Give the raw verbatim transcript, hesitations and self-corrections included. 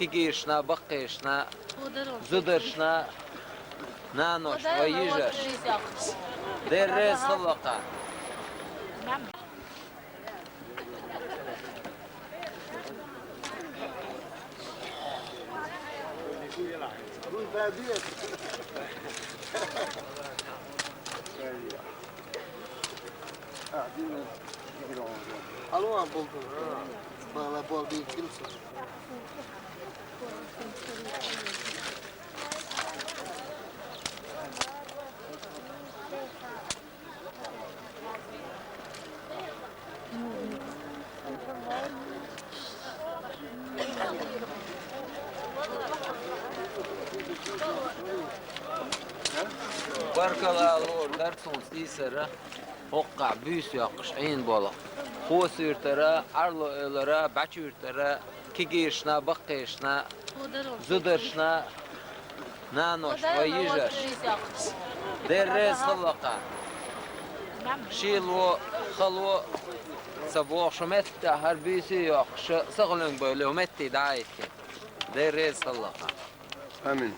кегийрашна, баккхийрашна, зударашна, нанош, вай йижарш. Дера реза хилва кхунна. Allons, un bon coup. Voilà, bon, bien, comme ça. Баркалла лорур дара цунца дийцар, хӀокхузахь буьйса йоккхуш Ӏийна болу. Хосуьйтара, Ӏарло эвлара, бӀаьчуьйтара, кегийрашна, баккхийрашна, зударшна, нанош, вай йижарш. Дера реза хилва кхунна. Шело, хало ца бохуш, хӀокху меттехь хӀара буьйса а йоккхуш, сахьлуьнга бевлла, хӀокху метте дӀа а хӀиттина. Дера реза хилва кхунна. Амин.